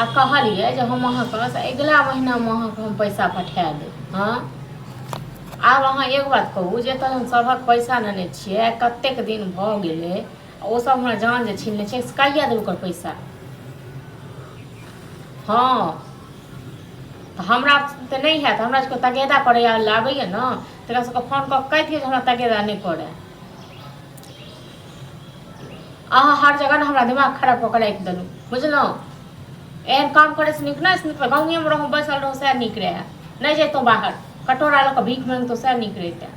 आ कहलियै जे हम अहाँके से अगिला महीनामे अहाँके हम पैसा पठा देब। हँ, आब अहाँ एक बात कहू जे एतऽ हम सभक पैसा नेने छियै, कतेक दिन भऽ गेलै, आ ओसभ हमरा जान जे छीनने छै से कहिया देबै ओकर पैसा? हँ, तऽ हमरा तऽ नहि हैत। हमरा सबके तगेदा करय आबैए ने, तकरा सबके फोन कऽ कहि दियौ जे हमरा तगेदा नहि करय। अहाँ हर जगह ने हमरा दिमाग खराब कऽ के राखि देलहुँ, बुझलहुँ? एहन काम करैसँ नीक ने नीक गाँवेमे रहू, बैसल रहू, सएह नीक रहए। नहि जैतहुँ बाहर, कटोरा लऽ कऽ भीख माङ्गितहुँ, सएह नीक रहितै।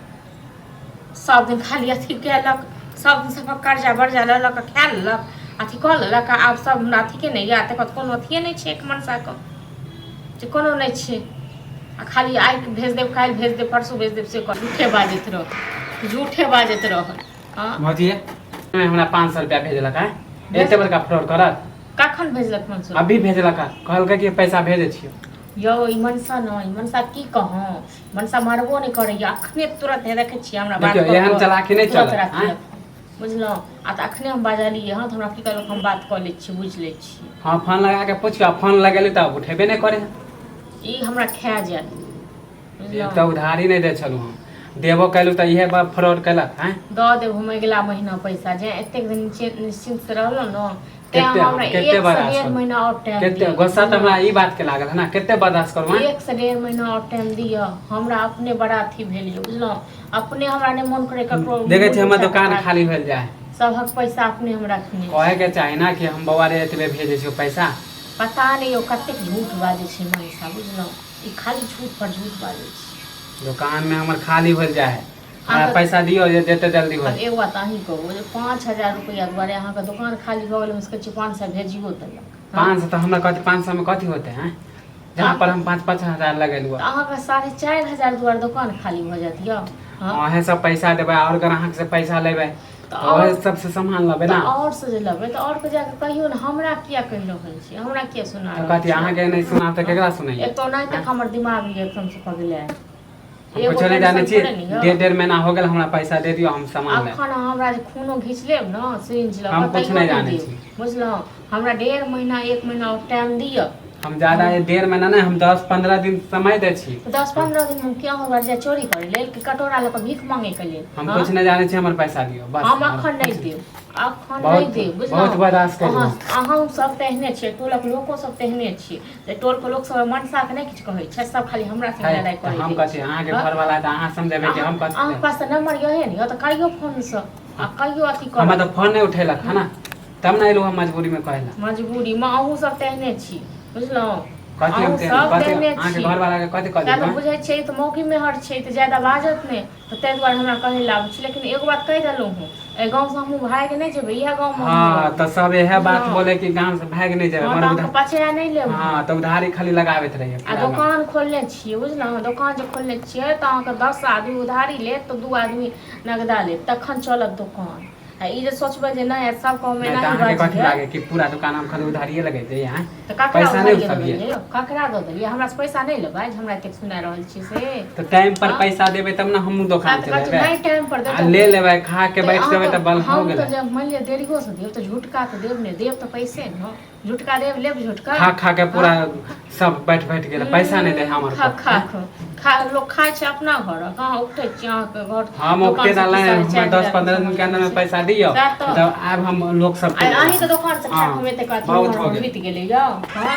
सब दिन खाली अथी केलक, सब दिन सबक कर्जा बर्जा लऽ लऽ कऽ खा लेलक, अथी कऽ लेलक। आब सब हमरा अथीके नहि यऽ, तकर बाद कोनो अथिए नहि छै, एक मनसाके जे कोनो नहि छै। आ खाली आइ भेज देब, काल्हि भेज देब, परसू भेज देब, से कह झूठे बाजैत रह, झूठे बाजैत रह। हँ भौजी, हमरा 500 रुपया भेजलक है, एते बड़का फ्रॉड करत। कखन भेजलक 500? अभी भेजलक है, कहलकै कि पैसा भेजै छियौ। यौ, ई मनसा न, ई मनसा की कहूँ, मनसा मारबो नहि करैया। अखने तुरंत हे देखै छियै हमरा बात देखियौ, कऽ एहन कऽ चलाकी नहि तुरंत चलत, राखि आँय? लेलक, बुझलहुँ? आ तऽ अखने हम बाजलियै हँ तऽ हमरा की कहलक, हम बात कऽ लै छी, बुझि लै छी। हँ, फोन लगा के पुछियौ। आ फोन लगेली तऽ उठेबे नहि करे। ई हमरा खा जायत, एक तऽ बुझलहुँ? उधारी नहि दै छलहुँ हम, देबो केलहुँ तऽ इहे बात फ्रॉड केलक, आँय? दऽ देब हम अगिला महीना पैसा। जे एतेक दिन निश्चिन्त से रहलहुँ ने, तेँ कते हमरा कते 1 से बर्दाश्त 1.5 करू? महीना आओर टाइम कते दिअ। गुस्सा तऽ बुझलहुँ? हमरा ई बात के लागल है ने, कते बर्दाश्त करू, आँय? 1 से 1.5 महीना आओर टाइम दिअ। हमरा अपने बड़ा अथी भेल यऽ, बुझलहुँ? अपने हमरा नहि मोन करे ककरो देखै मुँह छी, हमर उठा कऽ दोकान ताकी। खाली भेल जाय। सभक पैसा अपने हम रखने कहे छी। के चाही ना कि हम बौआ रे एतबे भेजै छियौ पैसा। पता नहि यौ कतेक झूठ बाजै छै मनसा, बुझलहुँ? ई खाली झूठ पर झूठ बाजै छै। दोकान में हमर खाली भेल जाय है। हमरा अहाँके पैसा दियौ जे जते जल्दी आब होय। एगो बात अहीं कहू जे 5000 रुपैआ दुआरे अहाँके दोकान खाली भऽ गेल, हम कहै छी 500 भेजियो देलक। हँ, 500 तऽ हमरा कथी, 500 में कथी होते हैं, जहाँ पर हम 5-5 हजार लगेलहुँ। तऽ अहाँके 4500 दुआरे दोकान खाली भऽ जायत यौ? हँ, अहें सब पैसा देबै और ग्राहक से पैसा लेबै। तऽ तऽ आओर ओहे सबसे सामान लेबै तऽ ना। आओर से जे लेबै तऽ आओर के जाके कहियौ ने, हमरा किया कहि रहल छी, हमरा किया सुना तऽ रहल कथी छी? अहाँके नहि सुनाब तऽ हँ, केकरा सुनैयै? एक तऽ ओनाहिते आँय? हमर दिमाग एकदमसँ पगलायल। हम एगो कुछो नहि जानै टेंशन छी। थोड़े ने यौ। 1.5-1.5 महीना हो गेल, हमरा पैसा दे दियौ, हम सामान लेब। अखन हमरा जे खूनो घीच लेब ने सिरिंज लऽ हम कऽ, कुछ तैयो नहि नहि जानै देब, छी। बुझलहुँ? हमरा 1.5 महीना, एक महीना आओर टाइम दिअ। हम ज्यादा 1.5 महीना नहि, हम 10-15 दिन समय दै छी। तऽ 10-15 दिन हम किया होबर जाय चोरी करै लेल कि कटोरा लऽ कऽ भीख मांगैके लेल? हम हँ, कुछ नहि जानै छी, हमर पैसा दियौ बस। हम आर अखन नहि कुछ देब, अखन नहि बहुत देब, बहुत बुझलहुँ? बर्दाश्त अहाँ करू। अहूँ सब तेहने छियै, टोलक लोको सब तेहने छियै। जे टोलके लोक सब मनसाके नहि किछु कहै छै, सब खाली हमरा संगे है लड़ाइ तऽ करै हम जाइ कथी छै। अहाँके हँ, घरवाला तऽ अहाँ समझेबै कि अहाँ हम कथी अहाँके पास तऽ नम्बर यहे ने यौ, तऽ कहियौ फोनसँ आ कहियौ अथी हमरा करत। तऽ फोन नहि उठेलक है ना, तब ने एलहुँ हम मजबूरीमे कहै लए। मजबूरीमे अहूँ सब तेहने छी, बुझलहुँ? कथी हम अहूँ तेहन सब कथी? तेहने अहाँके छी। घरवालाके कथी कह सएह देलहुँ? तऽ आँय? बुझै छियै, ई तऽ मौगी मेहर छै, तऽ ज्यादा बाजत नहि, तऽ ताहि दुआरे हमरा कहै लए आबै छै। लेकिन एगो बात कहि देलहुँ हँ, एहि गाँवसँ हमहूँ भागि नहि जेबै, इएह गाँवमे हमहूँ हँ, रहबै, तऽ सब इएह बात बुझलहुँ? बोले कि गाँव से भागि नहि जेबै। हँ, मगर तऽ अहाँके उधार पछया नहि लेब हँ, हम। तऽ उधारी खाली लगाबैत रहियै आ पूरा गाँव। दोकान खोलने छियै, बुझलहुँ? दोकान जे खोलने छियै तऽ अहाँके 10 आदमी उधारी लेत तऽ 2 आदमी नगदा लेत, तखन चलत दोकान। आ ई जे सोचबै जे नहि, सबके हम नहि तऽ एनाही अहाँके कथी बाजियै। लागे कि पूरा दोकान हम खाली उधारिये लगेतै? आँय? तऽ ककरा पैसा नहि उधारिये उठबियै। लगेलियै यौ? ककरा दऽ देलियै? हमरासँ पैसा नहि लेबै जे हमरा एतेक सुना रहल छी से? तऽ टाइम पर हँ, पैसा देबै तब ने हमहूँ सएह दोकान तऽ कहै छी, चलेबै। नहि टाइम पर देब आ तऽ ले लेबै, खा के तऽ बैठ जेबै अहाँके तऽ बल हो हम तऽ गेलै। जे मानि लिअ देरियोसँ देब तऽ झुटका तऽ देब ने, देब तऽ पैसे ने, झुटका देब, लेब झुटका? खा खा के पूरा हँ, सब बैठ बैठ गेलै, पैसा नहि दै हमर खा को। खा खा लोक खाइ छै अपना घर, कहाँ उठै छी अहाँके घर हम दोकान ओते से डालना की है साढ़े हमरा चारि दस हजार के पंद्रह दिन सामान के अंदर लेने में छै? पैसा दियौ। सएह तऽ तब आब हम लोग सबके आइ देबै। अहीँके दोकानसँ खा हँ, कऽ हम एतेक अथी बहुत उमर हो हमर गेल। बीत गेलै यौ। हँ।